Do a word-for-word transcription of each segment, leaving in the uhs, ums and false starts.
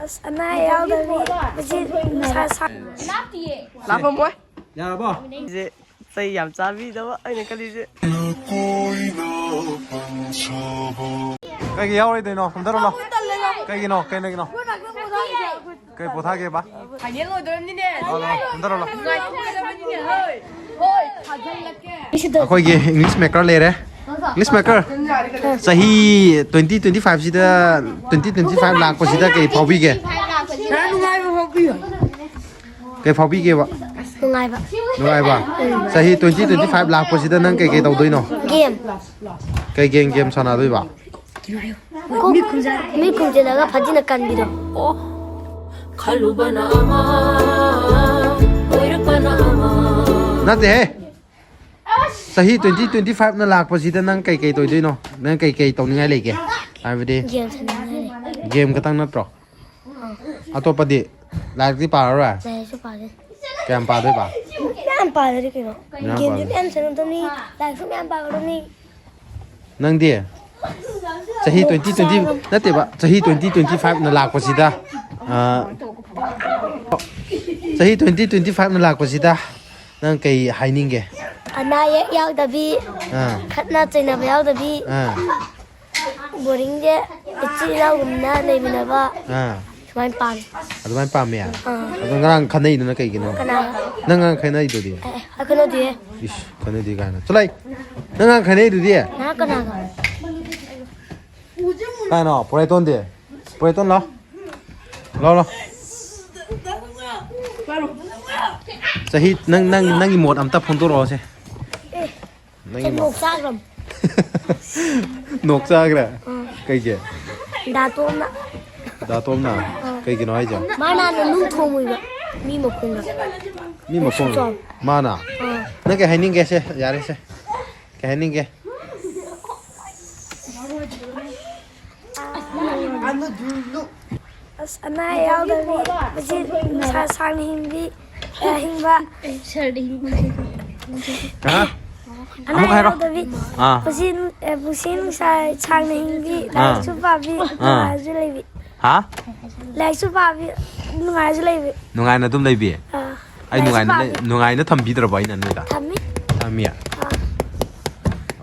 ꯑꯁ, ꯑꯅꯥ ꯑꯌꯦꯛ ꯌꯥꯎꯗꯕꯤ ꯃꯆꯤꯟ ꯃꯁꯥ ꯁꯥ- ꯂꯥꯞꯄꯝꯃꯣꯏ꯫ ꯌꯥꯔꯕꯣ? ꯑꯩꯁꯦ ꯆꯩ ꯌꯥꯝ ꯆꯥꯕꯤꯗꯕ ꯑꯩꯅ ꯈꯜꯂꯤꯁꯦ꯫ ꯀꯩꯒꯤ ꯌꯥꯎꯔꯣꯏꯗꯣꯏꯅꯣ? ꯀꯨꯝꯊꯔꯣ ꯂꯥꯎ꯫ ꯀꯩꯒꯤꯅꯣ? ꯀꯩ ꯂꯩꯒꯤꯅꯣ? ꯀꯩ ꯄꯣꯊꯥꯒꯦꯕ? ꯐꯥꯏꯅꯦꯜ ꯑꯣꯏꯗꯣꯔꯝꯅꯤꯅꯦ꯫ ꯂꯥꯎ, ꯂꯥꯎ, ꯀꯨꯝꯊꯔꯣ ꯂꯥꯎ꯫ ꯅꯨꯡꯉꯥꯏꯊꯣꯛꯀꯗꯕꯅꯤꯅꯦ꯫ ꯍꯣꯏ, ꯍꯣꯏ, ꯊꯥꯖꯤꯜꯂꯛꯀꯦ꯫ ꯑꯩꯈꯣꯏꯒꯤ ꯏꯪꯂꯤꯁ ꯃꯦꯀꯔ ꯂꯩꯔꯦ꯫ ꯏꯪꯂꯤꯁ ꯃꯦꯀꯔ, ꯆꯍꯤ ꯇ꯭ꯋꯦꯟꯇꯤ ꯇ꯭ꯋꯦꯟꯇꯤ ꯐꯥꯏꯚꯁꯤꯗ, ꯇ꯭ꯋꯦꯟꯇꯤ ꯇ꯭ꯋꯦꯟꯇꯤ ꯐꯥꯏꯚ ꯂꯥꯛꯄꯁꯤꯗ ꯀꯩ ꯐꯥꯎꯕꯤꯒꯦ? ꯈꯔ ꯅꯨꯡꯉꯥꯏꯕ ꯐꯥꯎꯕꯤꯌꯨ꯫ ꯀꯩ ꯐꯥꯎꯕꯤꯒꯦꯕ? ꯅꯨꯡꯉꯥꯏꯕ꯫ ꯅꯨꯡꯉꯥꯏꯕ? ꯆꯍꯤ ꯇ꯭ꯋꯦꯟꯇꯤ ꯇ꯭ꯋꯦꯟꯇꯤ ꯐꯥꯏꯚ ꯂꯥꯛꯄꯁꯤꯗ ꯅꯪ ꯀꯩ ꯀꯩ ꯇꯧꯗꯣꯏꯅꯣ? ꯒꯦꯝ꯫ ꯀꯩ ꯒꯦꯝ, ꯒꯦꯝ ꯁꯥꯟꯅꯗꯣꯏꯕ? ꯀꯣꯛ ꯃꯤ ꯈꯨꯝꯖꯤꯜꯂꯒ ꯐꯖꯅ ꯀꯟꯕꯤꯗꯣ꯫ ꯑꯣ, ꯈꯜꯂꯨꯕꯅ ꯑꯃ, ꯑꯣꯏꯔꯛꯄꯅ ꯑꯃ꯫ ꯅꯠꯇꯦꯍꯦ꯫ ꯆꯍꯤ ꯇ꯭ꯋꯦꯟꯇꯤ ꯇ꯭ꯋꯦꯟꯇꯤ ꯐꯥꯏꯚꯅ ꯂꯥꯛꯄꯁꯤꯗ ꯅꯪ ꯀꯩ ꯀꯩ ꯇꯧꯗꯣꯏꯅꯣ? ꯅꯪ ꯀꯩ ꯀꯩ ꯇꯧꯅꯤꯡꯉꯥꯏ ꯂꯩꯒꯦ? ꯍꯥꯏꯕꯗꯤ ꯒꯦꯝ ꯁꯥꯟꯅꯅꯤꯡꯉꯥꯏ ꯂꯩ꯫ ꯒꯦꯝ ꯈꯛꯇꯪ ꯅꯠꯇ꯭ꯔꯣ? ꯑꯥ꯫ ꯑꯇꯣꯞꯄꯗꯤ? ꯂꯥꯏꯔꯤꯛꯇꯤ ꯄꯥꯔꯔꯣꯏ? ꯂꯥꯏꯔꯤꯛꯁꯨ ꯄꯥꯗꯦ꯫ ꯀꯌꯥꯝ ꯄꯥꯗꯣꯏꯕ? ꯃꯌꯥꯝ ꯄꯥꯗ꯭ꯔꯗꯤ ꯀꯩꯅꯣ? ꯃꯌꯥꯝ ꯒꯦꯝꯁꯨ ꯄꯥꯗꯣꯏ꯫ ꯃꯌꯥꯝ ꯁꯥꯟꯅꯗꯧꯅꯤ, ꯂꯥꯏꯔꯤꯛꯁꯨ ꯃꯌꯥꯝ ꯄꯥꯒꯗꯧꯅꯤ꯫ ꯅꯪꯗꯤ? ꯆꯍꯤ ꯇ꯭ꯋꯦꯟꯇꯤ ꯇ꯭ꯋꯦꯟꯇꯤ, ꯅꯠꯇꯦꯕ, ꯆꯍꯤ ꯇ꯭ꯋꯦꯟꯇꯤ ꯇ꯭ꯋꯦꯟꯇꯤ ꯐꯥꯏꯚꯅ ꯂꯥꯛꯄꯁꯤꯗ, ꯑꯥ, ꯆꯍꯤ ꯇ꯭ꯋꯦꯟꯇꯤ ꯇ꯭ꯋꯦꯟꯇꯤ ꯐꯥꯏꯚꯅ ꯂꯥꯛꯄꯁꯤꯗ ꯅꯪ ꯀꯩ ꯍꯥꯏꯅꯤꯡꯒꯦ? ꯑꯅꯥ ꯑꯌꯦꯛ ꯌꯥꯎꯗꯕꯤ, ꯑꯥ꯫ ꯈꯠꯅ ꯆꯩꯅꯕ ꯌꯥꯎꯗꯕꯤ, ꯑꯥ꯫ ꯕꯣꯔꯗꯤꯡꯁꯦ ꯏꯆꯤꯜ ꯏꯅꯥꯎꯒꯨꯝꯅ ꯂꯩꯃꯤꯟꯅꯕ꯫ ꯑꯥ꯫ ꯁꯨꯃꯥꯏꯅ ꯄꯥꯝꯃꯤ꯫ ꯑꯗꯨꯃꯥꯏꯅ ꯄꯥꯝꯃꯦ? ꯑꯥ꯫ ꯑꯗꯣ ꯉꯔꯥꯡ ꯈꯟꯅꯩꯗꯨꯅ ꯀꯩꯒꯤꯅꯣ? ꯀꯅꯥꯒ? ꯅꯪ ꯉꯔꯥꯡ ꯈꯟꯅꯩꯗꯨꯗꯤ? ꯑꯦ, ꯑꯩ ꯈꯟꯅꯗꯤꯌꯦ꯫ ꯏꯁ, ꯈꯟꯅꯗꯦ ꯀꯥꯏꯅ꯫ ꯆꯠꯂꯣꯍꯦ! ꯅꯪ ꯉꯔꯥꯡ ꯈꯟꯅꯩꯗꯨꯗꯤ? ꯉꯔꯥꯡ ꯀꯅꯥꯒ? ꯀꯥꯏꯅꯣ? ꯄꯣꯔꯥꯏꯇꯣꯟꯗꯤ? ꯄꯣꯔꯥꯏꯇꯣꯟ ꯂꯥꯎ꯫ ꯂꯥꯎ, ꯂꯥꯎ꯫ ꯆꯍꯤ, ꯅꯪ, ꯅꯪ, ꯅꯪꯒꯤ ꯃꯣꯠ ꯑꯝꯇ ꯐꯣꯡꯗꯣꯔꯛꯑꯣꯁꯦ꯫ ꯑꯦ, ꯅꯪꯒꯤ ꯃꯣꯠ꯫ ꯅꯣꯛ ꯆꯥꯈ꯭ꯔꯕ? ꯅꯣꯛ ꯆꯥꯈ꯭ꯔꯦ? ꯑꯥ꯫ ꯀꯩꯒꯤ? ꯗꯥꯇꯣꯝꯅ꯫ ꯗꯥꯇꯣꯝꯅ? ꯑꯥ꯫ ꯀꯩꯒꯤꯅꯣ ꯍꯥꯏꯁꯦ? ꯃꯥꯅ ꯍꯥꯟꯅ ꯅꯨꯡ ꯊꯣꯡꯉꯨꯏꯕ ꯃꯤ ꯃꯈꯣꯡꯗ꯫ ꯃꯤ ꯃꯈꯣꯡ? ꯆꯥꯎ꯫ ꯃꯥꯅ? ꯑꯥ꯫ ꯅꯪ ꯀꯩ ꯍꯥꯏꯅꯤꯡꯒꯦ ꯁꯦ? ꯌꯥꯔꯦ ꯁꯦ꯫ ꯀꯩ ꯍꯥꯏꯅꯤꯡꯒꯦ? ꯑꯁ, ꯑꯅꯥ ꯑꯌꯦꯛ ꯌꯥꯎꯗꯕꯤ, ꯃꯆꯤꯟ ꯃꯁꯥ ꯁꯥꯡꯅ ꯍꯤꯡꯕꯤ, ꯑ, ꯍꯤꯡꯕ꯫ ꯍꯥ? ꯑꯅꯥ ꯑꯃꯨꯛ ꯑꯌꯦꯛ ꯍꯥꯏꯔꯣ꯫ ꯌꯥꯎꯗꯕꯤ, ꯑꯥ꯫ ꯄꯨꯟꯁꯤ, ꯑ, ꯄꯨꯟꯁꯤ ꯅꯨꯡꯁꯥ ꯁꯥꯡꯅ ꯍꯤꯡꯕꯤ, ꯑꯥ꯫ ꯂꯥꯏꯔꯤꯛꯁꯨ ꯄꯥꯕꯤ, ꯑꯥ꯫ ꯅꯨꯡꯉꯥꯏꯕꯁꯨ ꯂꯩꯕꯤ꯫ ꯍꯥ? ꯂꯥꯏꯔꯤꯛꯁꯨ ꯄꯥꯕꯤ, ꯅꯨꯡꯉꯥꯏꯔꯁꯨ ꯂꯩꯕꯤ꯫ ꯅꯨꯡꯉꯥꯏꯅ ꯑꯗꯨꯝ ꯂꯩꯕꯤ꯫ ꯑꯥ, ꯑꯩ ꯂꯥꯏꯔꯤꯛꯁꯨ ꯅꯨꯡꯉꯥꯏꯅ ꯄꯥꯕꯤ꯫ ꯂꯩ- ꯅꯨꯡꯉꯥꯏꯅ ꯊꯝꯕꯤꯗ꯭ꯔꯕꯣ ꯑꯩꯅ ꯅꯣꯏꯗ? ꯊꯝꯃꯤ꯫ ꯊꯝꯃꯤ꯫ ꯑꯥ,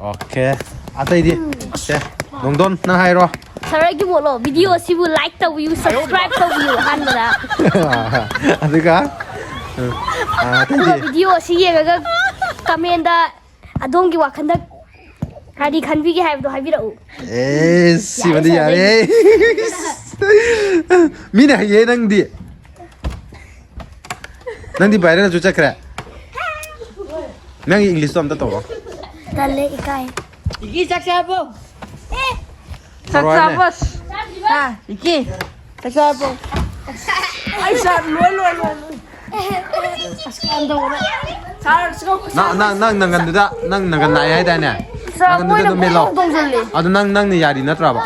ꯑꯣꯀꯦ꯫ ꯑꯇꯩꯗꯤ? ꯁꯦ, ꯅꯣꯡꯗꯣꯟ, ꯅꯪ ꯍꯥꯏꯔꯣ꯫ ꯁꯥꯔ, ꯑꯩꯒꯤ ꯃꯣꯠꯂꯣ, ꯚꯤꯗꯤꯑꯣ ꯑꯁꯤꯕꯨ ꯂꯥꯏꯛ ꯇꯧꯕꯤꯌꯨ, ꯁꯕꯁꯀ꯭ꯔꯥꯏꯕ ꯇꯧꯕꯤꯌꯨ ꯑꯍꯥꯟꯕꯗ꯫ ꯑꯗꯨꯒ, ꯑ, ꯑꯇꯩꯗꯤ? ꯚꯤꯗꯤꯑꯣ ꯑꯁꯤ ꯌꯦꯡꯉꯒ ꯀꯃꯦꯟꯗ ꯑꯗꯣꯝꯒꯤ ꯋꯥꯈꯜꯗ ꯀꯔꯤ ꯈꯟꯕꯤꯒꯦ ꯍꯥꯏꯕꯗꯣ ꯍꯥꯏꯕꯤꯔꯛꯎ꯫ ꯑꯦ, ꯁꯤꯃꯗꯤ ꯌꯥꯔꯦ꯫ ꯃꯤꯅ ꯍꯩꯌꯦ ꯅꯪꯗꯤ꯫ ꯅꯪꯗꯤ ꯚꯥꯏꯔꯦꯜꯁꯨ ꯆꯠꯈ꯭ꯔꯦ꯫ ꯅꯪꯒꯤ ꯏꯪꯂꯤꯁꯇꯣ ꯑꯝꯇ ꯇꯧꯔꯣ꯫ ꯇꯜꯂꯦ, ꯏꯀꯥꯏ꯫ ꯏꯒꯤ ꯆꯥꯛ ꯆꯥꯕꯣ? ꯇꯧꯔꯣ ꯍꯥꯏꯕꯅꯦ꯫ ꯍꯥ, ꯏꯒꯤ ꯆꯥꯛ ꯆꯥꯕꯣ? ꯑꯩ ꯆꯥ ꯂꯣꯏ ꯂꯣꯏ ꯂꯣꯏ ꯂꯣꯏ꯫ ꯅꯪ ꯅꯪ ꯅꯪ ꯅꯪꯒꯟꯗꯨꯗ ꯅꯪ ꯅꯪꯒꯟ ꯅꯥꯏ ꯍꯥꯏꯗꯥꯏꯅꯦ? ꯅꯪꯒꯟꯗꯨꯗ ꯑꯗꯨꯝ ꯃꯦꯠꯂꯣ꯫ ꯑꯗꯨ ꯅꯪ ꯅꯪꯅ ꯌꯥꯔꯤ ꯅꯠꯇ꯭ꯔꯕ?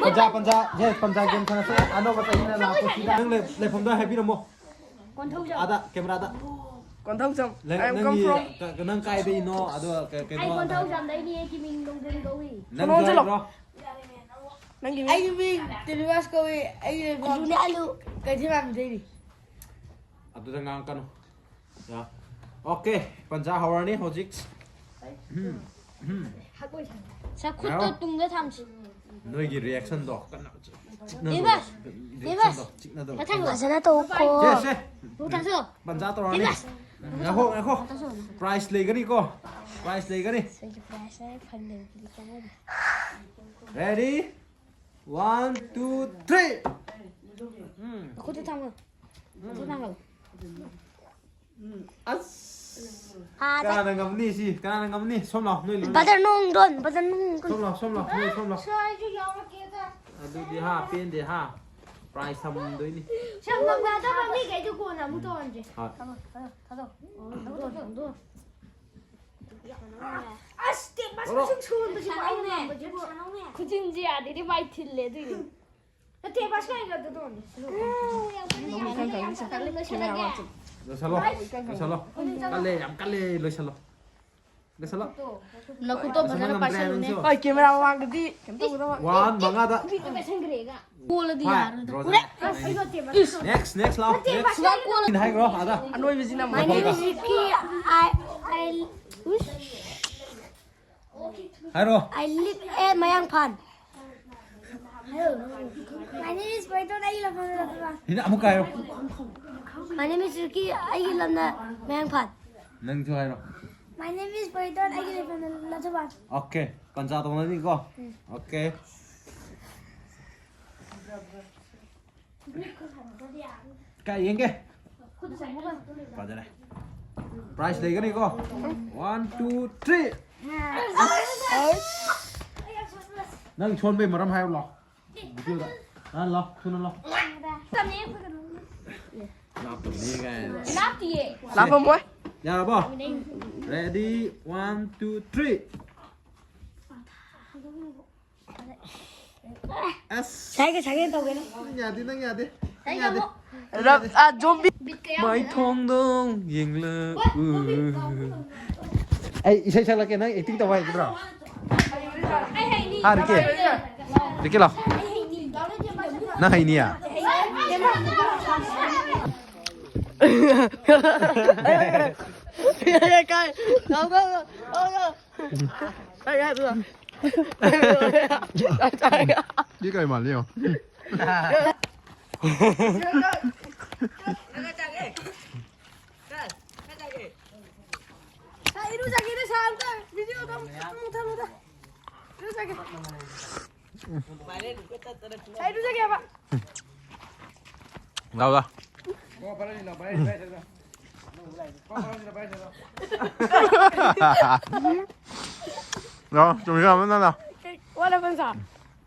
ꯄꯟꯖꯥ ꯄꯟꯖꯥ ꯌꯦꯁ ꯄꯟꯖꯥ ꯒꯦꯝ ꯁꯥꯟꯅꯁꯦ ꯑꯅꯧꯕ ꯆꯍꯤꯅ ꯂꯥꯛꯄꯁꯤꯗ ꯅꯪ ꯂꯩ- ꯂꯩꯐꯝꯗꯣ ꯍꯥꯏꯕꯤꯔꯝꯃꯣ꯫ ꯑꯥꯗ ꯀꯦꯃꯦꯔꯥꯗ꯫ ꯀꯣꯟꯊꯧꯖꯝ꯫ ꯅꯪ- I am come ꯅꯪꯒꯤ from ꯀ- ꯅꯪ ꯀꯥꯏꯗꯩꯅꯣ ꯑꯗꯣ ꯀ- ꯀꯩꯅꯣ ꯑꯩ ꯀꯣꯟꯊꯧꯖꯝꯗꯩꯅꯤ, ꯑꯩꯒꯤ ꯃꯤꯡ ꯅꯣꯡꯗꯦꯟ ꯀꯧꯏ꯫ ꯅꯪ ꯁꯣꯝꯗ ꯆꯠꯂꯣ꯫ ꯖꯥꯏꯔꯣ? ꯅꯪꯒꯤ ꯃꯤꯡ? ꯑꯩꯒꯤ ꯃꯤꯡ ꯇꯦꯂꯤꯕꯥꯁ ꯀꯧꯏ꯫ ꯑꯩꯒꯤ ꯂꯩꯐꯝ ꯑꯂꯨꯅꯦ, ꯑꯂꯨ꯫ ꯀꯩꯊꯦꯜꯃꯥꯟꯕꯤꯗꯩꯅꯤ꯫ ꯑꯗꯨꯗ ꯉꯥꯡꯉꯛꯀꯅꯨ꯫ ꯌꯥ꯫ ꯑꯣꯀꯦ, ꯄꯟꯖꯥ ꯍꯧꯔꯅꯤ ꯍꯧꯖꯤꯛ꯫ ꯁꯛꯈꯨꯠꯇꯣ ꯇꯨꯡꯗ ꯊꯝꯁꯤ꯫ ꯅꯣꯏꯒꯤ ꯔꯤꯌꯦꯛꯁꯟꯗꯣ ꯀꯟꯅ ꯆꯤꯛꯅꯗꯧꯔꯦ꯫ ꯗꯦꯕꯥꯁ! ꯔꯤꯌꯦꯛꯁꯟꯗꯣ ꯆꯤꯛꯅꯗꯧꯔꯦ꯫ ꯃꯊꯪ ꯁꯦ, ꯂꯥꯛ꯫ ꯁꯦ, ꯅꯣꯡ ꯇꯥꯁꯣ꯫ ꯄꯟꯖꯥ ꯇꯧꯔꯅꯤ꯫ ꯉꯥꯏꯈꯣ, ꯉꯥꯏꯈꯣ꯫ ꯄ꯭ꯔꯥꯏꯖ ꯂꯩꯒꯅꯤꯀꯣ꯫ ꯄ꯭ꯔꯥꯏꯖ ꯂꯩꯒꯅꯤ꯫ Ready? One, two, three. ꯈꯨꯠꯇ ꯊꯝꯃꯣ꯫ ꯈꯨꯠꯇ ꯊꯝꯃꯣ꯫ ꯑꯁ꯫ ꯍꯥ, ꯀꯅꯥꯅ ꯉꯝꯅꯤ ꯁꯤ? ꯀꯅꯥꯅ ꯉꯝꯅꯤ? ꯁꯣꯝ ꯂꯥꯎ, ꯅꯣꯏ ꯂꯣꯏ꯫ ꯕꯗꯔ ꯅꯣꯡꯗꯣꯟ, ꯕꯗꯔ ꯅꯣꯡꯗꯣꯟ꯫ ꯁꯣꯝ ꯂꯥꯎ, ꯁꯣꯝ ꯂꯥꯎ, ꯅꯣꯏ ꯁꯣꯝ ꯂꯥꯎ꯫ ꯑꯗꯨꯗꯤ ꯍꯥ, ꯄꯦꯟꯗꯦ ꯍꯥ꯫ ꯄ꯭ꯔꯥꯏꯖ ꯊꯝꯗꯣꯏꯅꯤ꯫ ꯁꯝ ꯉꯝꯅꯗꯕ ꯃꯤꯈꯩꯗꯨ ꯀꯣꯟꯅ ꯑꯃꯨꯛ ꯇꯧꯍꯟꯁꯦ꯫ ꯍꯣꯏ꯫ ꯑꯁ, ꯇꯦꯛ ꯃꯁꯛ ꯁꯨꯛ ꯁꯨꯍꯟꯕꯁꯤꯕꯨ ꯑꯩꯅ ꯉꯝꯕꯁꯤꯕꯨ꯫ ꯈꯨꯖꯤꯟꯁꯦ ꯌꯥꯗꯦꯗꯤ ꯃꯥꯏ ꯊꯤꯜꯂꯦ ꯑꯗꯨꯏꯅꯦ꯫ ꯅꯠꯇꯦ, ꯕꯁ ꯀꯥꯏꯅ ꯑꯗꯨ ꯇꯧꯔꯅꯤ꯫ ꯂꯣꯏꯁꯜꯂꯣ, ꯂꯣꯏꯁꯜꯂꯣ꯫ ꯀꯜꯂꯦ, ꯌꯥꯝ ꯀꯜꯂꯦ, ꯂꯣꯏꯁꯜꯂꯣ꯫ ꯂꯣꯏꯁꯜꯂꯣ꯫ ꯅꯈꯨꯠꯇꯣ ꯐꯖꯅ ꯄꯥꯏꯁꯜꯂꯨꯅꯦ꯫ ꯍꯣꯏ, ꯀꯦꯃꯦꯔꯥ ꯃꯃꯥꯡꯗꯗꯤ ꯀꯩꯝ ꯇꯧꯒꯗꯕ꯫ ꯋꯥꯟ, ꯃꯉꯥꯗ꯫ ꯀꯣꯜꯂꯗꯤ ꯌꯥꯔꯣꯏꯗ꯫ Next, next, ꯂꯥꯎ, next꯫ ꯁꯤꯗ ꯀꯣꯜ ꯍꯥꯏꯈ꯭ꯔꯣ, ꯑꯥꯗ꯫ ꯑꯅꯣꯏꯕꯁꯤꯅ My name is Ricky. I, I, ꯍꯥꯏꯔꯣ꯫ I live at ꯃꯌꯥꯡꯐꯥꯟ꯫ My name is ꯄꯣꯏꯇꯣꯟ, ꯑꯩꯒꯤ ꯂꯝꯅ ꯂꯝꯐꯦꯜꯄꯥꯠ꯫ ꯁꯤꯗ ꯑꯃꯨꯛꯀ ꯍꯥꯏꯔꯣ꯫ My name is Ricky, ꯑꯩꯒꯤ ꯂꯝꯅ ꯃꯌꯥꯡꯐꯥꯟ꯫ ꯅꯪꯁꯨ ꯍꯥꯏꯔꯣ꯫ My name is ꯄꯣꯏꯇꯣꯟ, ꯑꯩꯒꯤ ꯂꯝꯅ ꯂꯝꯐꯦꯜꯄꯥꯠ꯫ Okay, ꯄꯟꯖꯥ ꯇꯧꯅꯅꯤꯀꯣ꯫ Okay꯫ ꯀꯥꯏ ꯌꯦꯡꯒꯦ? ꯐꯖꯔꯦ꯫ Prize ꯂꯩꯒꯅꯤꯀꯣ꯫ One, two, three꯫ ꯅꯪ ꯁꯣꯟꯕꯩ ꯃꯔꯝ ꯍꯥꯏꯌꯨ ꯂꯥꯎ꯫ Video ꯗ꯫ ꯑꯥ, ꯂꯥꯎ, ꯊꯨꯅ ꯂꯥꯎ꯫ ꯂꯥꯞꯇꯕꯅꯤ ꯀꯥꯏꯅ꯫ ꯂꯥꯞꯇꯤꯌꯦ꯫ ꯂꯥꯞꯄꯝꯃꯣꯏ꯫ ꯌꯥꯔꯕꯣ? Ready, one, two, three꯫ ꯑꯁ꯫ ꯁꯥꯏꯒ ꯁꯥꯏꯒ ꯇꯧꯒꯦꯅꯦ꯫ ꯅꯪ ꯌꯥꯗꯦ, ꯅꯪ ꯌꯥꯗꯦ꯫ ꯅꯪ ꯌꯥꯗꯦ꯫ ꯔꯞ-, ꯑ, ꯖꯣꯝꯕꯤ꯫ ꯕꯤꯠꯀ ꯌꯥꯎꯗꯦꯗ꯫ ꯃꯥꯏꯊꯣꯡꯗꯣ ꯌꯦꯡꯂꯛꯎ꯫ ꯑꯩ ꯏꯁꯩ ꯁꯛꯂꯛꯀꯦ, ꯅꯪ acting ꯇꯧꯕ ꯍꯩꯒꯗ꯭ꯔꯣ? ꯑꯩ ꯍꯩꯅꯤ꯫ ꯍꯥ, ꯔꯤꯀꯤ? ꯔꯤꯀꯤ ꯂꯥꯎ꯫ ꯑꯩ ꯍꯩꯅꯤ꯫ ꯅꯪ ꯍꯩꯅꯤꯌꯦ? ꯀꯥꯏ? ꯂꯥꯎ, ꯂꯥꯎ, ꯂꯥꯎ, ꯂꯥꯎ, ꯂꯥꯎ꯫ ꯁꯤ ꯀꯩ ꯃꯥꯜꯂꯤ ꯌꯦꯡꯉꯣ꯫ ꯁꯥ, ꯏꯔꯨꯖꯒꯦꯅꯦ, ꯁꯥ, ꯑꯝꯇ video ꯗꯣ ꯑꯃꯨꯛ ꯃꯨꯠꯊꯠꯂꯨꯗ꯫ ꯏꯔꯨꯖꯒꯦ꯫ ꯁꯥ, ꯏꯔꯨꯖꯒꯦꯕ꯫ ꯂꯥꯎ, ꯂꯥꯎ꯫ ꯂꯥꯎ, ꯆꯨꯝꯃꯤ, ꯂꯥꯎ, ꯅꯪ ꯂꯥꯎ꯫ ꯀꯩ, what happened, sir?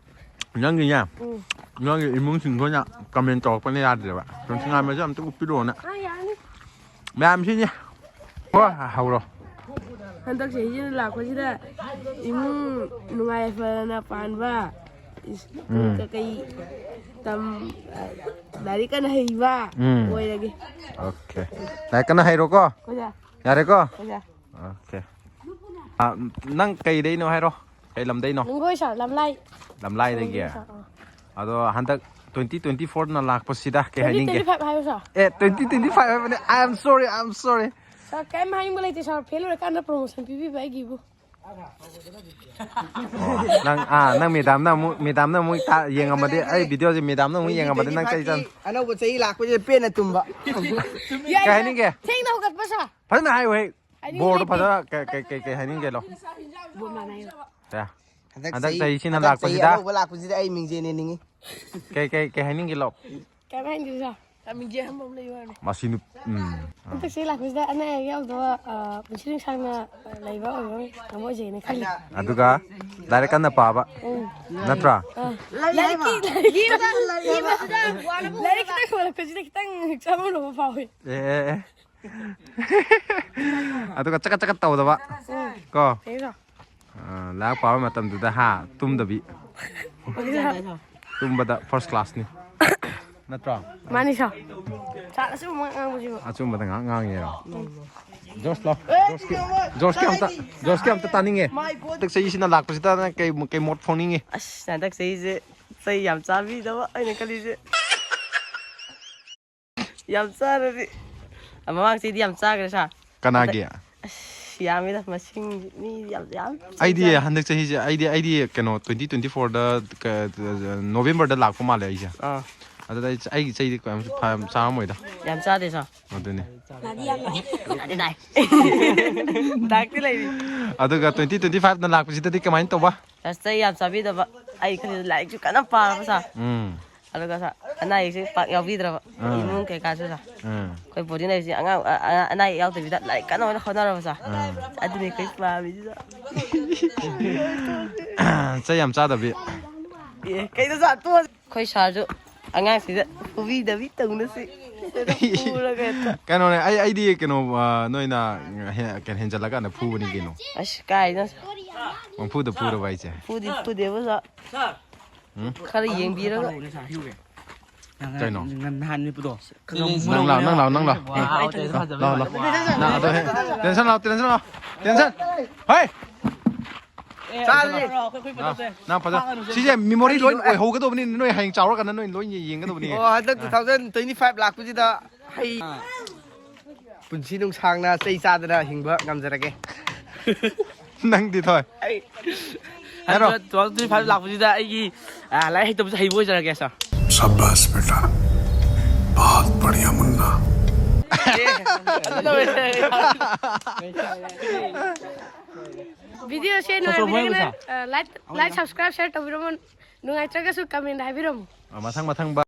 ꯅꯪꯒꯤꯅꯦ, ꯎꯝ꯫ ꯅꯪꯒꯤ ꯏꯃꯨꯡꯁꯤꯡꯗꯣ ꯑꯣꯏꯅ comment ꯇꯧꯔꯛꯄꯅ ꯌꯥꯗ꯭ꯔꯦꯕ꯫ ꯇꯣꯟꯁꯤꯡꯉꯥꯏ ꯃꯁꯦ ꯑꯝꯇ ꯎꯠꯄꯤꯔꯛꯑꯣꯅ꯫ ꯑꯥ, ꯌꯥꯔꯅꯤ꯫ ꯃꯌꯥꯝꯁꯤꯅꯦ꯫ ꯍꯣꯏ, ꯍꯧꯔꯣ꯫ ꯍꯟꯗꯛ ꯆꯍꯤꯁꯤꯗ ꯂꯥꯛꯄꯁꯤꯗ ꯏꯃꯨꯡ ꯅꯨꯡꯉꯥꯏ ꯌꯥꯏꯐꯅ ꯄꯥꯟꯕ, ꯏꯁ-, ꯎꯝ꯫ ꯀ-, ꯀꯩ ꯇꯝ-, ꯑ, ꯂꯥꯏꯔꯤꯛ ꯀꯟꯅ ꯍꯩꯕ ꯎꯝ꯫ ꯑꯣꯏꯔꯒꯦ꯫ Okay꯫ ꯂꯥꯏꯔꯤꯛ ꯀꯟꯅ ꯍꯩꯔꯣꯀꯣ꯫ ꯑꯣꯖꯥ꯫ ꯌꯥꯔꯦꯀꯣ? ꯑꯣꯖꯥ꯫ Okay꯫ ꯑ, ꯅꯪ ꯀꯩꯗꯩꯅꯣ ꯍꯥꯏꯔꯣ? ꯀꯩ ꯂꯝꯗꯩꯅꯣ? ꯅꯨꯡꯒꯣꯏ ꯁꯥꯔ, ꯂꯝꯂꯥꯏ꯫ ꯂꯝꯂꯥꯏꯗꯒꯤ? ꯁꯥꯔ, ꯑꯥ꯫ ꯑꯗꯣ ꯍꯟꯗꯛ twenty twenty-fourꯅ ꯂꯥꯛꯄꯁꯤꯗ ꯀꯩ ꯍꯥꯏꯅꯤꯡꯒꯦ? Twenty twenty-five ꯍꯥꯏꯌꯨ ꯁꯥꯔ꯫ ꯑꯦ, twenty twenty-five ꯍꯥꯏꯕꯅꯦ꯫ I am sorry, I am sorry. ꯁꯥꯔ, ꯀꯩꯝ ꯍꯥꯏꯅꯤꯡꯕ ꯂꯩꯇꯦ ꯁꯥꯔ, ꯐꯦꯜ ꯑꯣꯏꯔꯀꯥꯟꯗ ꯄ꯭ꯔꯣꯃꯣꯁꯟ ꯄꯤꯕꯤꯕ ꯑꯩꯒꯤꯕꯨ꯫ ꯑꯣ, ꯅꯪ, ꯑꯥ, ꯅꯪ ꯃꯦꯗꯥꯝꯅ ꯑꯃꯨꯛ, ꯃꯦꯗꯥꯝꯅ ꯑꯃꯨꯛ ꯇꯥ-, ꯌꯦꯡꯉꯝꯃꯗꯤ, ꯑꯩ ꯚꯤꯗꯤꯑꯣꯁꯦ ꯃꯦꯗꯥꯝꯅ ꯑꯃꯨꯛ ꯌꯦꯡꯉꯝꯃꯗꯤ ꯅꯪ ꯆꯩ ꯆꯥꯅꯤ꯫ ꯑꯅꯧꯕ ꯆꯍꯤ ꯂꯥꯛꯄꯁꯦ ꯄꯦꯟꯅ ꯇꯨꯝꯕ꯫ ꯌꯥꯏ, ꯀꯩ ꯌꯥꯏ꯫ ꯍꯥꯏꯅꯤꯡꯒꯦ? ꯊꯦꯡꯅ ꯍꯧꯒꯠꯄ ꯁꯥꯔ꯫ ꯐꯖꯅ ꯍꯥꯏꯌꯨ ꯍꯦ꯫ ꯍꯥꯏꯅꯤꯡꯕ ꯕꯣꯔꯗꯣ ꯂꯩꯇꯦ꯫ ꯐꯖꯅ ꯀꯩ, ꯀꯩ, ꯀꯩ, ꯀꯩ ꯍꯥꯏꯅꯤꯡꯒꯦ ꯂꯣ? ꯕꯣꯔꯗ ꯃꯥꯟꯅꯩꯌꯦ꯫ ꯀꯌꯥ? ꯍꯟꯗꯛ ꯍꯟꯗꯛ ꯆꯍꯤ, ꯆꯍꯤꯁꯤꯅ ꯍꯟꯗꯛ ꯆꯍꯤ ꯂꯥꯛꯄꯁꯤꯗ ꯑꯅꯧꯕ ꯂꯥꯛꯄꯁꯤꯗ ꯑꯩ ꯃꯤꯡꯖꯦꯜ ꯌꯦꯡꯅꯤꯡꯉꯤ꯫ ꯀꯩ, ꯀꯩ, ꯀꯩ ꯍꯥꯏꯅꯤꯡꯒꯦ ꯂꯣ? ꯀꯩꯝ ꯍꯥꯏꯅꯤꯡꯗꯦ ꯁꯥꯔ꯫ ꯃꯤꯡꯖꯦꯜ ꯑꯃꯃꯝ ꯂꯩꯌꯨ ꯍꯥꯏꯕꯅꯦ꯫ ꯃꯁꯤ ꯅꯨ-, ꯎꯝ꯫ ꯍꯟꯗꯛ ꯆꯍꯤ ꯂꯥꯛꯄꯁꯤꯗ ꯑꯅꯥ ꯑꯌꯦꯛ ꯌꯥꯎꯗꯕ, ꯑ, ꯄꯨꯟꯁꯤ ꯅꯨꯡꯁꯥꯡꯅ ꯂꯩꯕ ꯑꯣꯏꯕ ꯉꯝꯕ ꯑꯣꯏꯖꯒꯦꯅ ꯈꯜꯂꯤ꯫ ꯑꯗꯨꯒ ꯂꯥꯏꯔꯤꯛ ꯀꯟꯅ ꯄꯥꯕ꯫ ꯎꯝ꯫ ꯅꯠꯇ꯭ꯔꯥ? ꯑ, ꯂꯥꯏꯔꯤꯛꯀꯤ, ꯂꯥꯏꯔꯤꯛꯀꯤ, ꯂꯥꯏꯔꯤꯛ ꯈꯤꯇꯪ ꯍꯣꯜꯂꯛꯄꯁꯤꯗ ꯈꯤꯇꯪ ꯆꯃꯝꯅꯕ ꯐꯥꯎꯏ꯫ ꯑꯦ, ꯑꯦ, ꯑꯦ꯫ ꯑꯗꯨꯒ ꯆꯀꯠ ꯆꯀꯠ ꯇꯧꯗꯕ꯫ ꯎꯝ꯫ ꯀꯣ? ꯐꯩꯀꯣ? ꯑ, ꯂꯥꯏꯔꯤꯛ ꯄꯥꯕ ꯃꯇꯝꯗꯨꯗ, ꯍꯥ, ꯇꯨꯝꯗꯕꯤ꯫ ꯇꯨꯝꯕꯗ first classꯅꯤ꯫ ꯅꯠꯇ꯭ꯔꯣ? ꯃꯥꯅꯤ ꯁꯥꯔ꯫ ꯁꯥꯔ ꯑꯆꯨꯝꯕ ꯉꯥꯛ ꯉꯥꯡꯕꯁꯤꯕꯨ꯫ ꯑꯆꯨꯝꯕꯗ ꯉꯥꯛ ꯉꯥꯡꯉꯦꯔꯣ? ꯖꯣꯁꯂꯣ? ꯖꯣꯁꯀꯤ, ꯖꯣꯁꯀꯤ ꯑꯝꯇ, ꯖꯣꯁꯀꯤ ꯑꯝꯇ ꯇꯥꯅꯤꯡꯉꯦ꯫ ꯍꯟꯗꯛ ꯆꯍꯤꯁꯤꯅ ꯂꯥꯛꯄꯁꯤꯗ ꯅꯪ ꯀꯩ, ꯀꯩ ꯃꯣꯠ ꯐꯣꯡꯅꯤꯡꯉꯤ? ꯑꯁ, ꯍꯟꯗꯛ ꯆꯍꯤꯁꯦ ꯆꯩ ꯌꯥꯝ ꯆꯥꯕꯤꯗꯕ ꯑꯩꯅ ꯈꯜꯂꯤꯁꯦ꯫ ꯌꯥꯝ ꯆꯥꯔꯗꯤ꯫ ꯃꯃꯥꯡ ꯆꯍꯤꯗꯤ ꯌꯥꯝ ꯆꯥꯈ꯭ꯔꯦ ꯁꯥꯔ꯫ ꯀꯅꯥꯒꯤ? ꯑꯁ, ꯌꯥꯝꯃꯤꯗ ꯃꯁꯤꯡ ꯃꯤ ꯌꯥꯝ, ꯌꯥꯝ ꯑꯩꯗꯤ ꯆꯥꯔꯦ꯫ ꯍꯟꯗꯛ ꯆꯍꯤꯁꯦ, ꯑꯩꯗꯤ, ꯑꯩꯗꯤ ꯀꯩꯅꯣ, twenty twenty-fourꯗ ꯀ-, Novemberꯗ ꯂꯥꯛꯄ ꯃꯥꯜꯂꯦ ꯑꯩꯁꯦ꯫ ꯑꯥ꯫ ꯑꯗꯨꯗ ꯑꯩ, ꯑꯩꯒꯤ ꯆꯩꯗꯤ ꯀꯌꯥꯝꯁꯨ ꯐ-, ꯌꯥꯝ ꯆꯥꯔꯝꯃꯣꯏꯗ꯫ ꯌꯥꯝ ꯆꯥꯗꯦ ꯁꯥꯔ꯫ ꯑꯗꯨꯅꯤ꯫ ꯅꯥꯗꯤ ꯌꯥꯝ ꯅꯥꯏ꯫ ꯅꯥꯗꯤ ꯅꯥꯏ꯫ ꯗꯥꯛꯇꯤ ꯂꯩꯔꯤ꯫ ꯑꯗꯨꯒ twenty twenty-fiveꯅ ꯂꯥꯛꯄꯁꯤꯗꯗꯤ ꯀꯃꯥꯏꯅ ꯇꯧꯕ? ꯑꯁ, ꯆꯩ ꯌꯥꯝ ꯆꯥꯕꯤꯗꯕ꯫ ꯑꯩ ꯈꯜꯂꯤꯁꯦ ꯂꯥꯏꯔꯤꯛꯁꯨ ꯀꯟꯅ ꯄꯥꯔꯕ ꯁꯥꯔ꯫ ꯎꯝ꯫ ꯑꯗꯨꯒ ꯁꯥꯔ, ꯑꯅꯥ ꯑꯌꯦꯛꯁꯦ ꯄꯥꯛ ꯌꯥꯎꯕꯤꯗ꯭ꯔꯕ꯫ ꯑꯥ꯫ ꯏꯃꯨꯡ ꯀꯩꯀꯥꯁꯨ ꯁꯥꯔ꯫ ꯑꯥ꯫ ꯑꯩꯈꯣꯏ ꯕꯣꯔꯗꯤꯡ ꯂꯩꯕꯁꯦ ꯑꯉꯥꯡ, ꯑ-, ꯑ-, ꯑꯅꯥ ꯑꯌꯦꯛ ꯌꯥꯎꯗꯕꯤꯗ ꯂꯥꯏꯔꯤꯛ ꯀꯟꯅ ꯑꯣꯏꯅ ꯍꯣꯠꯅꯔꯕ ꯁꯥꯔ꯫ ꯑꯥ꯫ ꯑꯗꯨꯅꯤ ꯑꯩꯈꯣꯏ ꯄꯥꯝꯃꯤꯁꯤꯗ꯫ ꯆꯩ ꯌꯥꯝ ꯆꯥꯗꯕꯤ꯫ ꯑꯦ, ꯀꯩꯅꯣ ꯁꯥꯔ, ꯇꯣꯛꯑꯁꯤ꯫ ꯑꯩꯈꯣꯏ ꯁꯥꯔꯁꯨ ꯑꯉꯥꯡꯁꯤꯗ ꯐꯨꯕꯤꯗꯕꯤ ꯇꯧꯅꯁꯤ꯫ ꯐꯨꯔꯒ ꯍꯦꯛꯇ꯫ ꯀꯩꯅꯣꯅꯦ, ꯑꯩ, ꯑꯩꯗꯤ ꯀꯩꯅꯣ, ꯑ, ꯅꯣꯏꯅ ꯍꯦ-, ꯀꯩꯅꯣ ꯍꯦꯟꯖꯜꯂꯀꯥꯟꯗ ꯐꯨꯕꯅꯤ ꯀꯩꯅꯣ꯫ ꯑꯁ, ꯀꯥꯏꯗ? ꯄꯪꯐꯨꯗ ꯐꯨꯔꯕ ꯑꯩꯁꯦ? ꯐꯨꯗꯤ ꯐꯨꯗꯦꯕ ꯁꯥꯔ꯫ ꯎꯝ? ꯈꯔ ꯌꯦꯡꯕꯤꯔꯒ꯫ ꯀꯩꯅꯣ? ꯅꯍꯥꯟ ꯅꯨꯃꯤꯠꯄꯨꯗꯣ꯫ ꯅꯪ ꯂꯥꯎ, ꯅꯪ ꯂꯥꯎ, ꯅꯪ ꯂꯥꯎ꯫ ꯋꯥꯎ, ꯂꯥꯎ, ꯂꯥꯎ꯫ ꯅꯪ ꯑꯗꯣ ꯍꯦ, tension ꯂꯥꯎ, tension ꯂꯥꯎ꯫ Attention. ꯍꯣꯏ. ꯆꯥꯗ꯭ꯔꯤ꯫ ꯅꯪ ꯐꯖ-, ꯁꯤꯁꯦ memory ꯂꯣꯏ ꯑꯣꯏꯍꯧꯒꯗꯧꯕꯅꯤ, ꯅꯣꯏ ꯍꯌꯦꯡ ꯆꯥꯎꯔꯀꯥꯟꯗ ꯅꯣꯏ ꯂꯣꯏ ꯌꯦꯡꯒꯗꯧꯕꯅꯤ꯫ ꯑꯣ, ꯍꯟꯗꯛ two thousand twenty five ꯂꯥꯛꯄꯁꯤꯗ ꯍꯩ ꯄꯨꯟꯁꯤ ꯅꯨꯡꯁꯥꯡꯅ ꯆꯩ ꯆꯥꯗꯅ ꯍꯤꯡꯕ ꯉꯝꯖꯔꯒꯦ꯫ ꯅꯪꯗꯤ ꯊꯣꯏ꯫ ꯑꯩ ꯍꯥꯏꯔꯣ꯫ ꯍꯟꯗꯛ two thousand twenty five ꯂꯥꯛꯄꯁꯤꯗ ꯑꯩꯒꯤ, ꯑ, ꯂꯥꯏꯔꯤꯛ ꯍꯩꯇꯕꯁꯨ ꯍꯩꯕ ꯑꯣꯏꯖꯔꯒꯦ, sir꯫ शाबाश बेटा, बहुत बढ़िया मुन्ना। Video ꯁꯦ ꯅꯨꯡꯉꯥꯏꯕꯤꯔꯒꯅ, ꯑ, like, like, subscribe, share ꯇꯧꯕꯤꯔꯝꯃꯣ꯫ ꯅꯨꯡꯉꯥꯏꯇ꯭ꯔꯒꯁꯨ comment ꯍꯥꯏꯕꯤꯔꯝꯃꯣ꯫ ꯑ, ꯃꯊꯪ ꯃꯊꯪ